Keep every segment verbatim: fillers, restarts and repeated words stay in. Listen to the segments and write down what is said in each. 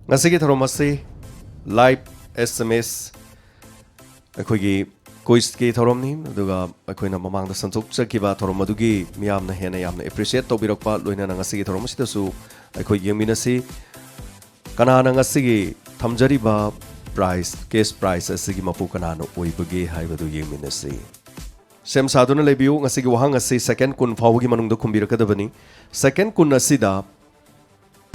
ꯉꯁꯤꯒꯤ ꯊꯧꯔꯝ ꯑꯁꯤ live S M S ꯑꯩꯈꯣꯏꯒꯤ quiz ꯀꯤ ꯊꯧꯔꯝꯅꯤ, ꯑꯗꯨꯒ ꯑꯩꯈꯣꯏꯅ ꯃꯃꯥꯡꯗ ꯁꯟꯗꯣꯛꯆꯈꯤꯕ ꯊꯧꯔꯝ ꯑꯗꯨꯒꯤ ꯃꯤꯌꯥꯝꯅ ꯍꯦꯟꯅ ꯌꯥꯝꯅ appreciate ꯇꯧꯕꯤꯔꯛꯄ, ꯂꯣꯏꯅꯅ ꯉꯁꯤꯒꯤ ꯊꯧꯔꯝ ꯑꯁꯤꯗꯁꯨ ꯑꯩꯈꯣꯏ ꯌꯦꯡꯃꯤꯟꯅꯁꯤ꯫ ꯀꯅꯥꯅ ꯉꯁꯤꯒꯤ ꯊꯝꯖꯔꯤꯕ prize, cash prize ꯑꯁꯤꯒꯤ ꯃꯄꯨ ꯀꯅꯥꯅ ꯑꯣꯏꯕꯒꯦ ꯍꯥꯏꯕꯗꯨ ꯌꯦꯡꯃꯤꯟꯅꯁꯤ꯫ ꯁꯦꯝ ꯁꯥꯗꯨꯅ ꯂꯩꯕꯤꯌꯨ꯫ ꯉꯁꯤꯒꯤ ꯋꯥꯍꯪ ꯑꯁꯤ second ꯀꯨꯟ ꯐꯥꯎꯕꯒꯤ ꯃꯅꯨꯡꯗ ꯈꯨꯝꯕꯤꯔꯛꯀꯗꯕꯅꯤ꯫ Second ꯀꯨꯟ ꯑꯁꯤꯗ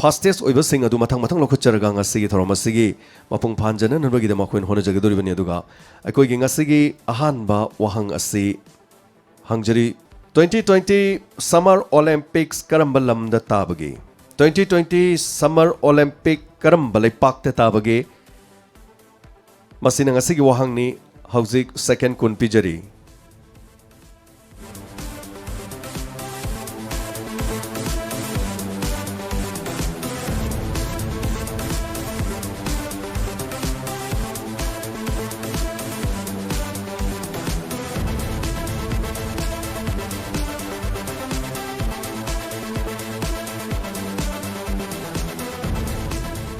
fastest ꯑꯣꯏꯕꯁꯤꯡ ꯑꯗꯨ ꯃꯊꯪ ꯃꯊꯪ ꯂꯧꯈꯠꯆꯔꯒ ꯉꯁꯤꯒꯤ ꯊꯧꯔꯝ ꯑꯁꯤꯒꯤ ꯃꯄꯨꯡ ꯐꯥꯍꯟꯖꯅꯅꯕꯒꯤꯗꯃꯛ ꯑꯩꯈꯣꯏꯅ ꯍꯣꯠꯅꯖꯒꯗꯧꯔꯤꯕꯅꯤ꯫ ꯑꯗꯨꯒ ꯑꯩꯈꯣꯏꯒꯤ ꯉꯁꯤꯒꯤ ꯑꯍꯥꯟꯕ ꯋꯥꯍꯪ ꯑꯁꯤ ꯍꯪꯖꯔꯤ, twenty twenty Summer Olympics ꯀꯔꯝꯕ ꯂꯝꯗ ꯇꯥꯕꯒꯦ? Twenty twenty Summer Olympic ꯀꯔꯝꯕ ꯂꯩꯄꯥꯛꯇ ꯇꯥꯕꯒꯦ? ꯃꯁꯤꯅ ꯉꯁꯤꯒꯤ ꯋꯥꯍꯪꯅꯤ꯫ ꯍꯧꯖꯤꯛ second ꯀꯨꯟ ꯄꯤꯖꯔꯤ꯫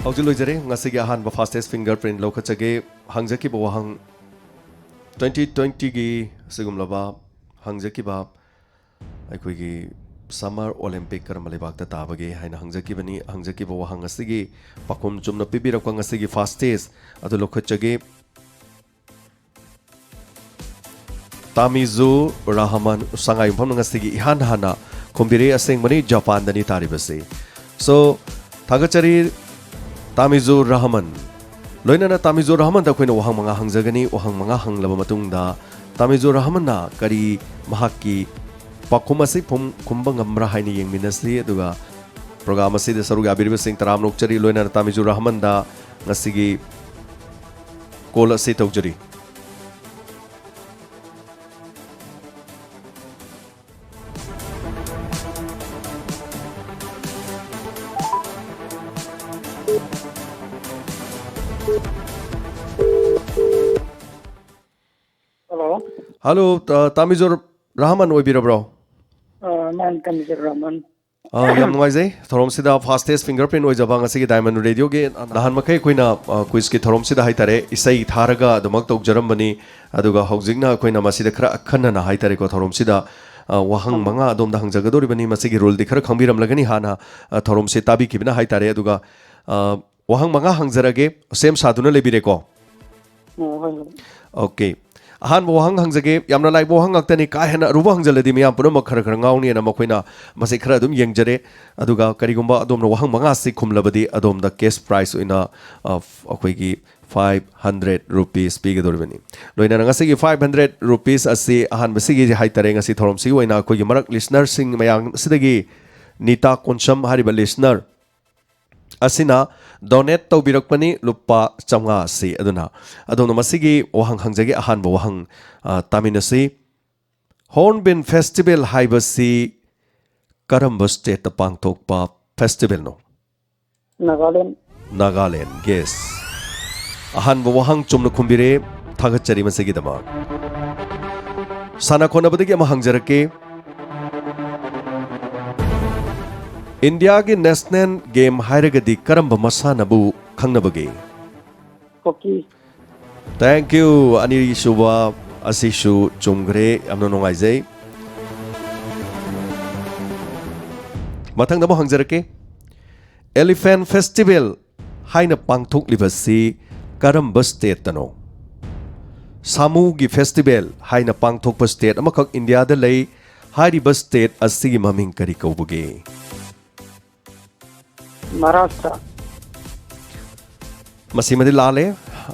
ꯍꯧꯖꯤꯛ ꯂꯣꯏꯖꯔꯦ꯫ ꯉꯁꯤꯒꯤ ꯑꯍꯥꯟꯕ fastest fingerprint ꯂꯧꯈꯠꯆꯒꯦ꯫ ꯍꯪꯖꯈꯤꯕ ꯋꯥꯍꯪ, twenty twenty ꯒꯤ ꯑꯁꯤꯒꯨꯝꯂꯕ ꯍꯪꯖꯈꯤꯕ ꯑꯩꯈꯣꯏꯒꯤ Summer Olympic ꯀꯔꯝꯕ ꯂꯩꯕꯥꯛꯇ ꯇꯥꯕꯒꯦ ꯍꯥꯏꯅ ꯍꯪꯖꯈꯤꯕꯅꯤ꯫ ꯍꯪꯖꯈꯤꯕ ꯋꯥꯍꯪ ꯑꯁꯤꯒꯤ ꯄꯥꯎꯈꯨꯝ ꯆꯨꯝꯅ ꯄꯤꯕꯤꯔꯛꯄ ꯉꯁꯤꯒꯤ fastest ꯑꯗꯨ ꯂꯧꯈꯠꯆꯒꯦ꯫ ꯇꯥꯃꯤꯖꯨ ꯔꯍꯃꯟ ꯁꯉꯥꯏꯌꯨꯝꯐꯝꯅ ꯉꯁꯤꯒꯤ ꯏꯍꯥꯟ ꯍꯥꯟꯅ ꯈꯨꯝꯕꯤꯔꯦ꯫ ꯑꯁꯦꯡꯕꯅꯤ, ꯖꯄꯥꯟꯗꯅꯤ ꯇꯥꯔꯤꯕꯁꯤ꯫ So, ꯊꯥꯒꯠꯆꯔꯤ ꯇꯥꯃꯤꯖꯨ ꯔꯍꯃꯟ꯫ ꯂꯣꯏꯅꯅ ꯇꯥꯃꯤꯖꯨ ꯔꯍꯃꯟꯗ ꯑꯩꯈꯣꯏꯅ ꯋꯥꯍꯪ ꯃꯉꯥ ꯍꯪꯖꯒꯅꯤ꯫ ꯋꯥꯍꯪ ꯃꯉꯥ ꯍꯪꯂꯕ ꯃꯇꯨꯡꯗ ꯇꯥꯃꯤꯖꯨ ꯔꯍꯃꯟꯅ ꯀꯔꯤ ꯃꯍꯥꯛꯀꯤ ꯄꯥꯎꯈꯨꯝ ꯑꯁꯤ ꯐꯨꯝ-, ꯈꯨꯝꯕ ꯉꯝꯕ꯭ꯔꯥ ꯍꯥꯏꯅ ꯌꯦꯡꯃꯤꯟꯅꯁꯤ꯫ ꯑꯗꯨꯒ program ꯑꯁꯤꯗ ꯁꯔꯨꯛ ꯌꯥꯕꯤꯔꯤꯕꯁꯤꯡ ꯇꯔꯥꯝꯅ ꯑꯣꯛꯆꯔꯤ꯫ ꯂꯣꯏꯅꯅ ꯇꯥꯃꯤꯖꯨ ꯔꯍꯃꯟꯗ ꯉꯁꯤꯒꯤ call ꯑꯁꯤ ꯇꯧꯖꯔꯤ꯫ Hello. Hello, ꯇ-, ꯇꯥꯃꯤꯖꯨꯔ ꯔꯍꯃꯟ ꯑꯣꯏꯕꯤꯔꯕ꯭ꯔꯣ? ꯑ, ꯃꯥꯅꯤ, ꯇꯥꯃꯤꯖꯨꯔ ꯔꯍꯃꯟ꯫ ꯑ, ꯌꯥꯝ ꯅꯨꯡꯉꯥꯏꯖꯩ꯫ ꯊꯧꯔꯝꯁꯤꯗ fastest fingerprint ꯑꯣꯏꯖꯕ ꯉꯁꯤꯒꯤ Diamond Radio ꯒꯤ, ꯅꯍꯥꯟ ꯃꯈꯩ ꯑꯩꯈꯣꯏꯅ, ꯑ, quiz ꯀꯤ ꯊꯧꯔꯝꯁꯤꯗ ꯍꯥꯏꯇꯥꯔꯦ, ꯏꯁꯩ ꯊꯥꯔꯒ ꯑꯗꯨꯃꯛ ꯇꯧꯖꯔꯝꯕꯅꯤ꯫ ꯑꯗꯨꯒ ꯍꯧꯖꯤꯛꯅ ꯑꯩꯈꯣꯏꯅ ꯃꯁꯤꯗ ꯈꯔ ꯑꯈꯟꯅꯅ ꯍꯥꯏꯇꯥꯔꯦꯀꯣ, ꯊꯧꯔꯝꯁꯤꯗ, ꯑ, ꯋꯥꯍꯪ ꯎꯝ꯫ ꯃꯉꯥ ꯑꯗꯣꯝꯗ ꯍꯪꯖꯒꯗꯧꯔꯤꯕꯅꯤ꯫ ꯃꯁꯤꯒꯤ rule ꯗꯤ ꯈꯔ ꯈꯪꯕꯤꯔꯝꯂꯒꯅꯤ ꯍꯥꯟꯅ, ꯑ, ꯊꯧꯔꯝꯁꯤ ꯇꯥꯕꯤꯈꯤꯕꯅ ꯍꯥꯏꯇꯥꯔꯦ꯫ ꯑꯗꯨꯒ, ꯑ, ꯋꯥꯍꯪ ꯃꯉꯥ ꯍꯪꯖꯔꯒꯦ, ꯁꯦꯝ ꯁꯥꯗꯨꯅ ꯂꯩꯕꯤꯔꯦꯀꯣ? ꯎꯝ, ꯍꯣꯏ, ꯍꯣꯏ꯫ OK꯫ ꯑꯍꯥꯟꯕ ꯋꯥꯍꯪ ꯍꯪꯖꯒꯦ꯫ ꯌꯥꯝꯅ ꯂꯥꯏꯕ ꯋꯥꯍꯪ ꯉꯥꯛꯇꯅꯤ꯫ ꯀꯥ ꯍꯦꯟꯅ ꯑꯔꯨꯕ ꯍꯪꯖꯜꯂꯗꯤ ꯃꯤꯌꯥꯝ ꯄꯨꯝꯅꯃꯛ ꯈꯔ ꯈꯔ ꯉꯥꯎꯅꯤꯅ ꯃꯈꯣꯏꯅ ꯃꯁꯤ ꯈꯔ ꯑꯗꯨꯝ ꯌꯦꯡꯖꯔꯦ꯫ ꯑꯗꯨꯒ ꯀꯔꯤꯒꯨꯝꯕ ꯑꯗꯣꯝꯅ ꯋꯥꯍꯪ ꯃꯉꯥꯁꯤ ꯈꯨꯝꯂꯕꯗꯤ ꯑꯗꯣꯝꯗ cash prize ꯑꯣꯏꯅ, ꯑ, ꯑꯩꯈꯣꯏꯒꯤ five hundred rupees ꯄꯤꯒꯗꯧꯔꯤꯕꯅꯤ꯫ ꯂꯣꯏꯅꯅ ꯉꯁꯤꯒꯤ five hundred rupees ꯑꯁꯤ ꯑꯍꯥꯟꯕꯁꯤꯒꯤ ꯍꯥꯏꯇꯥꯔꯦ, ꯉꯁꯤ ꯊꯧꯔꯝꯁꯤꯒꯤ ꯑꯣꯏꯅ ꯑꯩꯈꯣꯏꯒꯤ ꯃꯔꯛ listener ꯁꯤꯡ ꯃꯌꯥꯝ ꯑꯁꯤꯗꯒꯤ ꯅꯤꯇꯥ ꯀꯣꯟꯁꯝ ꯍꯥꯏꯔꯤꯕ listener ꯑꯁꯤꯅ donate ꯇꯧꯕꯤꯔꯛꯄꯅꯤ, ꯂꯨꯄꯥ ꯆꯥꯝꯃꯉꯥ ꯑꯁꯤ꯫ ꯑꯗꯨꯅ ꯑꯗꯣꯝꯅ ꯃꯁꯤꯒꯤ ꯋꯥꯍꯪ ꯍꯪꯖꯒꯦ꯫ ꯑꯍꯥꯟꯕ ꯋꯥꯍꯪ, ꯑ, ꯇꯥꯃꯤꯟꯅꯁꯤ꯫ Hornbill Festival ꯍꯥꯏꯕꯁꯤ ꯀꯔꯝꯕ state ꯇ ꯄꯥꯡꯊꯣꯛꯄ festival ꯅꯣ? ꯅꯥꯒꯥꯂꯦꯟ꯫ ꯅꯥꯒꯥꯂꯦꯟ, yes꯫ ꯑꯍꯥꯟꯕ ꯋꯥꯍꯪ ꯆꯨꯝꯅ ꯈꯨꯝꯕꯤꯔꯦ꯫ ꯊꯥꯒꯠꯆꯔꯤ ꯃꯁꯤꯒꯤꯗꯃꯛ꯫ ꯁꯥꯟꯅ ꯈꯣꯠꯅꯕꯗꯒꯤ ꯑꯃ ꯍꯪꯖꯔꯛꯀꯦ꯫ ꯏꯟꯗꯤꯌꯥꯒꯤ national game ꯍꯥꯏꯔꯒꯗꯤ ꯀꯔꯝꯕ ꯃꯁꯥꯟꯅꯕꯨ ꯈꯪꯅꯕꯒꯦ? ꯍꯣꯀꯤ꯫ Thank you꯫ ꯑꯅꯤꯁꯨꯕ ꯑꯁꯤꯁꯨ ꯆꯨꯝꯈ꯭ꯔꯦ꯫ ꯌꯥꯝꯅ ꯅꯨꯡꯉꯥꯏꯖꯩ꯫ ꯃꯊꯪꯗ ꯑꯃꯨꯛ ꯍꯪꯖꯔꯛꯀꯦ꯫ Elephant Festival ꯍꯥꯏꯅ ꯄꯥꯡꯊꯣꯛꯂꯤꯕꯁꯤ ꯀꯔꯝꯕ state ꯇꯅꯣ? ꯁꯥꯃꯨꯒꯤ festival ꯍꯥꯏꯅ ꯄꯥꯡꯊꯣꯛꯄ state ꯑꯃꯈꯛ ꯏꯟꯗꯤꯌꯥꯗ ꯂꯩ꯫ ꯍꯥꯏꯔꯤꯕ state ꯑꯁꯤꯒꯤ ꯃꯃꯤꯡ ꯀꯔꯤ ꯀꯧꯕꯒꯦ? ꯃꯍꯥꯔꯥꯁꯇ꯭ꯔ꯫ ꯃꯁꯤꯃꯗꯤ ꯂꯥꯜꯂꯦ,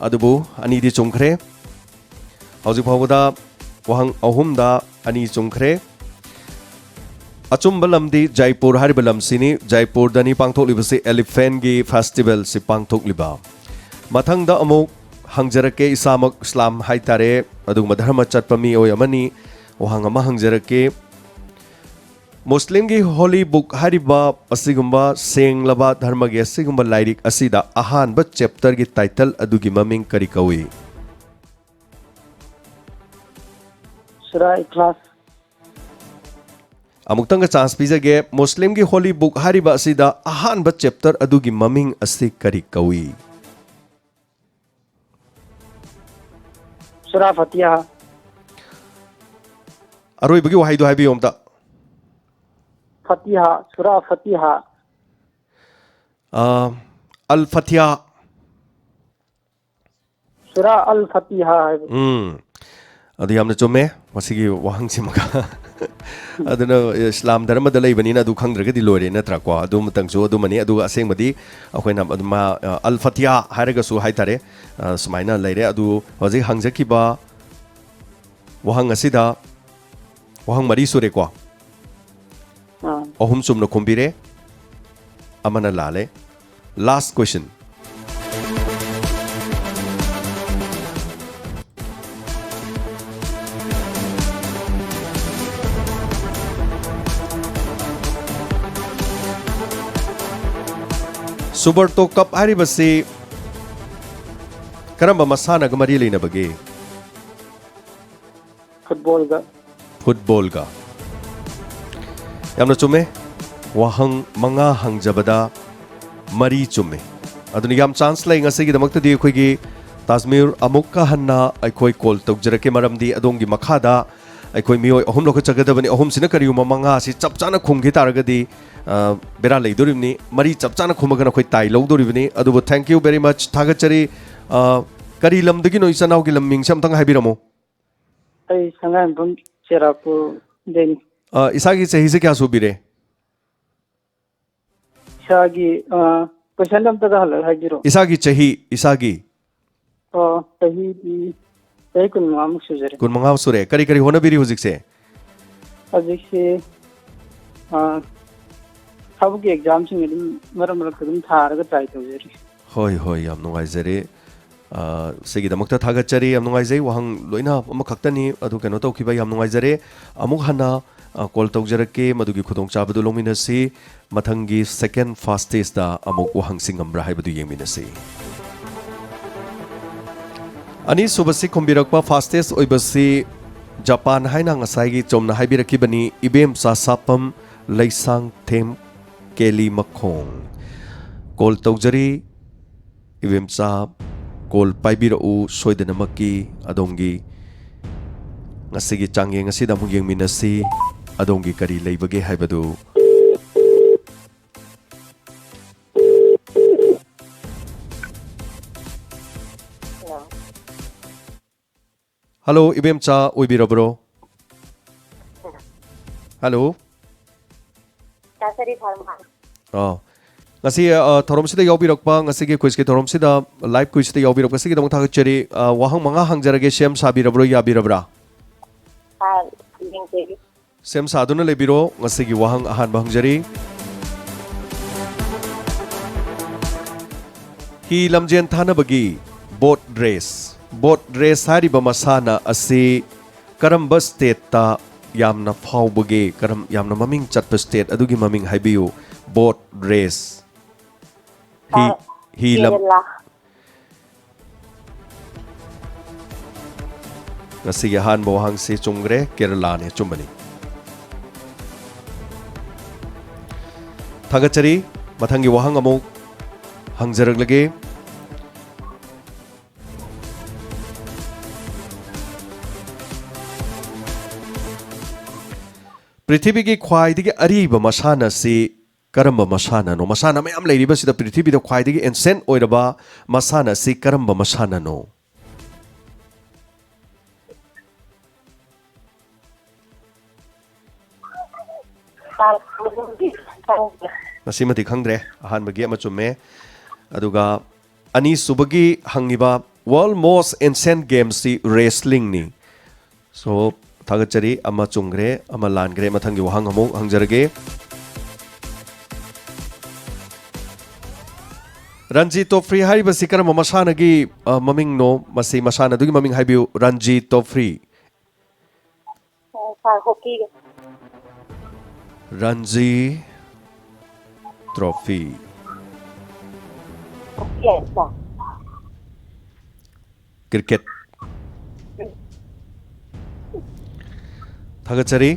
ꯑꯗꯨꯕꯨ ꯑꯅꯤꯗꯤ ꯆꯨꯝꯈ꯭ꯔꯦ꯫ ꯍꯧꯖꯤꯛ ꯐꯥꯎꯕꯗ ꯋꯥꯍꯪ ꯑꯍꯨꯝꯗ ꯑꯅꯤ ꯆꯨꯝꯈ꯭ꯔꯦ꯫ ꯑꯆꯨꯝꯕ ꯂꯝꯗꯤ ꯖꯥꯏꯄꯨꯔ ꯍꯥꯏꯔꯤꯕ ꯂꯝꯁꯤꯅꯤ꯫ ꯖꯥꯏꯄꯨꯔꯗꯅꯤ ꯄꯥꯡꯊꯣꯛꯂꯤꯕꯁꯤ elephant ꯒꯤ festival ꯁꯤ ꯄꯥꯡꯊꯣꯛꯂꯤꯕ꯫ ꯃꯊꯪꯗ ꯑꯃꯨꯛ ꯍꯪꯖꯔꯛꯀꯦ, ꯏꯁꯥꯃꯛ ꯏꯁꯂꯥꯝ ꯍꯥꯏꯇꯥꯔꯦ, ꯑꯗꯨꯒꯨꯝꯕ ꯙꯔꯃ ꯆꯠꯄ ꯃꯤꯑꯣꯏ ꯑꯃꯅꯤ꯫ ꯋꯥꯍꯪ ꯑꯃ ꯍꯪꯖꯔꯛꯀꯦ, ꯃꯨꯁꯂꯤꯝꯒꯤ holy book ꯍꯥꯏꯔꯤꯕ ꯑꯁꯤꯒꯨꯝꯕ ꯁꯦꯡꯂꯕ ꯙꯔꯃꯒꯤ ꯑꯁꯤꯒꯨꯝꯕ ꯂꯥꯏꯔꯤꯛ ꯑꯁꯤꯗ ꯑꯍꯥꯟꯕ chapter ꯒꯤ title ꯑꯗꯨꯒꯤ ꯃꯃꯤꯡ ꯀꯔꯤ ꯀꯧꯏ? ꯁꯨꯔꯥ ꯏꯈ꯭ꯂꯥꯁ꯫ ꯑꯃꯨꯛꯇꯪꯒ ꯆꯥꯟꯁ ꯄꯤꯖꯒꯦ꯫ ꯃꯨꯁꯂꯤꯝꯒꯤ ꯍꯣꯂꯤ ꯕꯨꯛ ꯍꯥꯏꯔꯤꯕ ꯑꯁꯤꯗ ꯑꯍꯥꯟꯕ ꯆꯦꯞꯇꯔ ꯑꯗꯨꯒꯤ ꯃꯃꯤꯡ ꯑꯁꯤ ꯀꯔꯤ ꯀꯧꯏ? ꯁꯨꯔꯥ ꯐꯇꯤꯍꯥ꯫ ꯑꯔꯣꯏꯕꯒꯤ ꯋꯥꯍꯩꯗꯣ ꯍꯥꯏꯕꯤꯌꯨ ꯑꯝꯇ꯫ ꯐꯇꯤꯍꯥ, ꯁꯨꯔꯥ ꯐꯇꯤꯍꯥ꯫ ꯑ, ꯑꯜ ꯐꯇꯤꯍꯥ꯫ ꯁꯨꯔꯥ ꯑꯜ ꯐꯇꯤꯍꯥ ꯍꯥꯏꯕ꯫ ꯎꯝ꯫ ꯑꯗꯨ ꯌꯥꯝꯅ ꯆꯨꯝꯃꯦ ꯃꯁꯤꯒꯤ ꯋꯥꯍꯪꯁꯤꯃꯒ꯫ ꯑꯗꯨꯅ ꯏꯁꯂꯥꯝ ꯙꯔꯃꯗ ꯂꯩꯕꯅꯤꯅ ꯑꯗꯨ ꯈꯪꯗ꯭ꯔꯒꯗꯤ ꯂꯣꯏꯔꯦ ꯅꯠꯇ꯭ꯔꯥꯀꯣ? ꯑꯗꯨꯃꯇꯪꯁꯨ ꯑꯗꯨꯃꯅꯤ꯫ ꯑꯗꯨꯒ ꯑꯁꯦꯡꯕꯗꯤ ꯑꯩꯈꯣꯏꯅ ꯑꯗꯨꯝ, ꯑ, ꯑꯜ ꯐꯇꯤꯍꯥ ꯍꯥꯏꯔꯒꯁꯨ ꯍꯥꯏꯇꯥꯔꯦ, ꯑ, ꯁꯨꯃꯥꯏꯅ ꯂꯩꯔꯦ꯫ ꯑꯗꯨ ꯍꯧꯖꯤꯛ ꯍꯪꯖꯈꯤꯕ ꯋꯥꯍꯪ ꯑꯁꯤꯗ ꯋꯥꯍꯪ ꯃꯔꯤ ꯁꯨꯔꯦꯀꯣ꯫ ꯑꯥ꯫ ꯑꯍꯨꯝ ꯆꯨꯝꯅ ꯈꯨꯝꯕꯤꯔꯦ, ꯑꯃꯅ ꯂꯥꯜꯂꯦ꯫ Last question. ꯁꯨꯕꯔꯇꯣ ꯀꯞ ꯍꯥꯏꯔꯤꯕꯁꯤ ꯀꯔꯝꯕ ꯃꯁꯥꯟꯅꯒ ꯃꯔꯤ ꯂꯩꯅꯕꯒꯦ? ꯐꯨꯠꯕꯣꯜꯒ꯫ ꯐꯨꯠꯕꯣꯜꯒ꯫ ꯌꯥꯝꯅ ꯆꯨꯝꯃꯦ꯫ ꯋꯥꯍꯪ ꯃꯉꯥ ꯍꯪꯖꯕꯗ ꯃꯔꯤ ꯆꯨꯝꯃꯦ꯫ ꯑꯗꯨꯅ ꯌꯥꯝ ꯆꯥꯟꯁ ꯂꯩ ꯉꯁꯤꯒꯤꯗꯃꯛꯇꯗꯤ꯫ ꯑꯩꯈꯣꯏꯒꯤ ꯇꯥꯖꯃꯤꯔ ꯑꯃꯨꯛꯀ ꯍꯟꯅ ꯑꯩꯈꯣꯏ ꯀꯣꯜ ꯇꯧꯖꯔꯛꯀꯦ, ꯃꯔꯝꯗꯤ ꯑꯗꯣꯝꯒꯤ ꯃꯈꯥꯗ ꯑꯩꯈꯣꯏ ꯃꯤꯑꯣꯏ ꯑꯍꯨꯝ ꯂꯧꯈꯠꯆꯒꯗꯕꯅꯤ꯫ ꯑꯍꯨꯝꯁꯤꯅ ꯀꯔꯤꯒꯨꯝꯕ ꯃꯉꯥꯁꯤ ꯆꯞ ꯆꯥꯅ ꯈꯨꯝꯈꯤ ꯇꯥꯔꯒꯗꯤ, ꯑ, ꯕꯦꯔꯥ ꯂꯩꯗꯣꯔꯤꯕꯅꯤ꯫ ꯃꯔꯤ ꯆꯞ ꯆꯥꯅ ꯈꯨꯝꯃꯒꯅ ꯑꯩꯈꯣꯏ ꯇꯥꯏ ꯂꯧꯗꯣꯔꯤꯕꯅꯤ꯫ ꯑꯗꯨꯕꯨ thank you very much, ꯊꯥꯒꯠꯆꯔꯤ꯫ ꯑ, ꯀꯔꯤ ꯂꯝꯗꯒꯤꯅꯣ ꯏꯆꯤꯟ ꯏꯅꯥꯎꯒꯤ ꯂꯝ ꯃꯤꯡꯁꯦ ꯑꯝꯇꯪ ꯍꯥꯏꯕꯤꯔꯝꯃꯨ꯫ ꯑꯩ ꯁꯉꯥꯏꯌꯨꯝꯐꯝ ꯆꯦꯔꯥꯄꯨꯔꯗꯩꯅꯤ꯫ ꯑ, ꯏꯁꯥꯒꯤ ꯆꯍꯤꯁꯦ ꯀꯌꯥ ꯁꯨꯕꯤꯔꯦ? ꯏꯁꯥꯒꯤ, ꯑ, ꯀꯣꯏꯁꯟ ꯑꯝꯇꯒ ꯍꯜꯂꯒ ꯍꯥꯏꯕꯤꯔꯛꯑꯣ꯫ ꯏꯁꯥꯒꯤ ꯆꯍꯤ, ꯏꯁꯥꯒꯤ꯫ ꯑꯣ, ꯆꯍꯤꯗꯤ ꯆꯍꯤ ꯀꯨꯟꯃꯉꯥꯃꯨꯛ ꯁꯨꯖꯔꯦ꯫ ꯀꯨꯟꯃꯉꯥ ꯁꯨꯔꯦ꯫ ꯀꯔꯤ ꯀꯔꯤ ꯍꯣꯠꯅꯕꯤꯔꯤ ꯍꯧꯖꯤꯛꯁꯦ? ꯍꯧꯖꯤꯛꯁꯤ, ꯑ, ꯊꯕꯛꯀꯤ ꯑꯦꯛꯖꯥꯝꯁꯤꯡ ꯑꯗꯨꯝ ꯃꯔꯛ ꯃꯔꯛꯇ ꯑꯗꯨꯝ ꯊꯥꯔꯒ ꯇ꯭ꯔꯥꯏ ꯇꯧꯖꯔꯤ꯫ ꯍꯣꯏ, ꯍꯣꯏ, ꯌꯥꯝ ꯅꯨꯡꯉꯥꯏꯖꯔꯦ꯫ ꯑ, ꯁꯤꯒꯤꯗꯃꯛꯇ ꯊꯥꯒꯠꯆꯔꯤ꯫ ꯌꯥꯝ ꯅꯨꯡꯉꯥꯏꯖꯩ꯫ ꯋꯥꯍꯪ ꯂꯣꯏꯅ ꯑꯃꯈꯛꯇꯅꯤ, ꯑꯗꯨ ꯀꯩꯅꯣ ꯇꯧꯈꯤꯕ ꯌꯥꯝ ꯅꯨꯡꯉꯥꯏꯖꯔꯦ꯫ ꯑꯃꯨꯛ ꯍꯟꯅ, ꯑ, ꯀꯣꯜ ꯇꯧꯖꯔꯛꯀꯦ, ꯃꯗꯨꯒꯤ ꯈꯨꯗꯣꯡꯆꯥꯕꯗꯨ ꯂꯧꯃꯤꯟꯅꯁꯤ꯫ ꯃꯊꯪꯒꯤ ꯁꯦꯀꯦꯟ ꯐꯥꯁꯇꯦꯁꯇ ꯑꯃꯨꯛ ꯋꯥꯍꯪꯁꯤ ꯉꯝꯕ꯭ꯔꯥ ꯍꯥꯏꯕꯗꯨ ꯌꯦꯡꯃꯤꯟꯅꯁꯤ꯫ ꯑꯅꯤꯁꯨꯕꯁꯤ ꯈꯨꯝꯕꯤꯔꯛꯄ ꯐꯥꯁꯇꯦꯁ ꯑꯣꯏꯕꯁꯤ ꯖꯄꯥꯟ ꯍꯥꯏꯅ ꯉꯁꯥꯏꯒꯤ ꯆꯨꯝꯅ ꯍꯥꯏꯕꯤꯔꯛꯈꯤꯕꯅꯤ, ꯏꯕꯦꯝꯆꯥ ꯁꯥꯄꯝ ꯂꯩꯁꯥꯡꯊꯦꯝ ꯀꯦꯂꯤ ꯃꯈꯣꯡ꯫ ꯀꯣꯜ ꯇꯧꯖꯔꯤ, ꯏꯕꯦꯝꯆꯥ, ꯀꯣꯜ ꯄꯥꯏꯕꯤꯔꯛꯎ ꯁꯣꯏꯗꯅꯃꯛꯀꯤ꯫ ꯑꯗꯣꯝꯒꯤ ꯉꯁꯤꯒꯤ ꯆꯥꯡꯌꯦꯡ ꯑꯁꯤꯗ ꯑꯃꯨꯛ ꯌꯦꯡꯃꯤꯟꯅꯁꯤ, ꯑꯗꯣꯝꯒꯤ ꯀꯔꯤ ꯂꯩꯕꯒꯦ ꯍꯥꯏꯕꯗꯨ꯫ ꯍꯜꯂꯣ, ꯏꯕꯦꯝꯆꯥ ꯑꯣꯏꯕꯤꯔꯕ꯭ꯔꯣ? ꯍꯜꯂꯣ꯫ ꯇꯥꯖꯔꯤ ꯐꯥꯔꯃꯥ꯫ ꯑꯥ꯫ ꯉꯁꯤ, ꯑ, ꯊꯧꯔꯝꯁꯤꯗ ꯌꯥꯎꯕꯤꯔꯛꯄ, ꯉꯁꯤꯒꯤ ꯀ꯭ꯋꯤꯖꯀꯤ ꯊꯧꯔꯝꯁꯤꯗ, ꯂꯥꯏꯚ ꯀ꯭ꯋꯤꯖꯁꯤꯗ ꯌꯥꯎꯕꯤꯔꯛꯄꯁꯤꯒꯤꯗꯃꯛ ꯊꯥꯒꯠꯆꯔꯤ꯫ ꯑ, ꯋꯥꯍꯪ ꯃꯉꯥ ꯍꯪꯖꯔꯒꯦ, ꯁꯦꯝ ꯁꯥꯕꯤꯔꯕ꯭ꯔꯣ, ꯌꯥꯕꯤꯔꯕ꯭ꯔꯥ? ꯑꯥ, ꯌꯦꯡꯖꯒꯦ꯫ ꯁꯦꯝ ꯁꯥꯗꯨꯅ ꯂꯩꯕꯤꯔꯣ꯫ ꯉꯁꯤꯒꯤ ꯋꯥꯍꯪ ꯑꯍꯥꯟꯕ ꯍꯪꯖꯔꯤ꯫ ꯍꯤ ꯂꯝꯖꯦꯟ ꯊꯥꯅꯕꯒꯤ ꯕꯣꯠ ꯔꯦꯁ, ꯕꯣꯠ ꯔꯦꯁ ꯍꯥꯏꯔꯤꯕ ꯃꯁꯥꯟꯅ ꯑꯁꯤ ꯀꯔꯝꯕ ꯁ꯭ꯇꯦꯠꯇ ꯌꯥꯝꯅ ꯐꯥꯎꯕꯒꯦ? ꯀꯔꯝ, ꯌꯥꯝꯅ ꯃꯃꯤꯡ ꯆꯠꯄ ꯁ꯭ꯇꯦꯠ ꯑꯗꯨꯒꯤ ꯃꯃꯤꯡ ꯍꯥꯏꯕꯤꯌꯨ꯫ Boat race. ꯍꯤ, ꯑ, ꯍꯤ ꯂꯝ-, ꯀꯦꯔꯂꯥ꯫ ꯉꯁꯤꯒꯤ ꯑꯍꯥꯟꯕ ꯋꯥꯍꯪꯁꯤ ꯆꯨꯝꯈ꯭ꯔꯦ, ꯀꯦꯔꯂꯥꯅꯤ ꯑꯆꯨꯝꯕꯅꯤ꯫ ꯊꯥꯒꯠꯆꯔꯤ꯫ ꯃꯊꯪꯒꯤ ꯋꯥꯍꯪ ꯑꯃꯨꯛ ꯍꯪꯖꯔꯛꯂꯒꯦ꯫ ꯄ꯭ꯔꯤꯊꯤꯕꯤꯒꯤ ꯈ꯭ꯋꯥꯏꯗꯒꯤ ꯑꯔꯤꯕ ꯃꯁꯥꯟꯅ ꯑꯁꯤ ꯀꯔꯝꯕ ꯃꯁꯥꯟꯅꯅꯣ? ꯃꯁꯥꯟꯅ ꯃꯌꯥꯝ ꯂꯩꯔꯤꯕꯁꯤꯗ ꯄ꯭ꯔꯤꯊꯤꯕꯤꯗ ꯈ꯭ꯋꯥꯏꯗꯒꯤ ancient ꯑꯣꯏꯔꯕ ꯃꯁꯥꯟꯅ ꯑꯁꯤ ꯀꯔꯝꯕ ꯃꯁꯥꯟꯅꯅꯣ? ꯁꯥꯔ, ꯃꯗꯨꯗꯤ ꯈꯪꯗꯦ꯫ ꯃꯁꯤꯃꯗꯤ ꯈꯪꯗ꯭ꯔꯦ꯫ ꯑꯍꯥꯟꯕꯒꯤ ꯑꯃ ꯆꯨꯝꯃꯦ꯫ ꯑꯗꯨꯒ ꯑꯅꯤꯁꯨꯕꯒꯤ ꯍꯪꯉꯤꯕ World Most Ancient Gamesꯁꯤ wrestlingꯅꯤ꯫ So, ꯊꯥꯒꯠꯆꯔꯤ꯫ ꯑꯃ ꯆꯨꯝꯈ꯭ꯔꯦ, ꯑꯃ ꯂꯥꯟꯈ꯭ꯔꯦ꯫ ꯃꯊꯪꯒꯤ ꯋꯥꯍꯪ ꯑꯃꯨꯛ ꯍꯪꯖꯔꯒꯦ꯫ ꯔꯟꯖꯤ ꯇ꯭ꯔꯣꯐꯤ ꯍꯥꯏꯔꯤꯕꯁꯤ ꯀꯔꯝꯕ ꯃꯁꯥꯟꯅꯒꯤ, ꯑ, ꯃꯃꯤꯡꯅꯣ? ꯃꯁꯤ ꯃꯁꯥꯟꯅꯗꯨꯒꯤ ꯃꯃꯤꯡ ꯍꯥꯏꯕꯤꯌꯨ꯫ ꯔꯟꯖꯤ ꯇ꯭ꯔꯣꯐꯤ꯫ ꯑ, ꯁꯥꯔ, ꯍꯣꯀꯤꯒ꯫ ꯔꯟꯖꯤ ꯇ꯭ꯔꯣꯐꯤ꯫ ꯍꯣꯀꯤ ꯍꯥꯏ, ꯁꯥꯔ꯫ ꯀ꯭ꯔꯤꯀꯦꯠ꯫ ꯎꯝ꯫ ꯊꯥꯒꯠꯆꯔꯤ꯫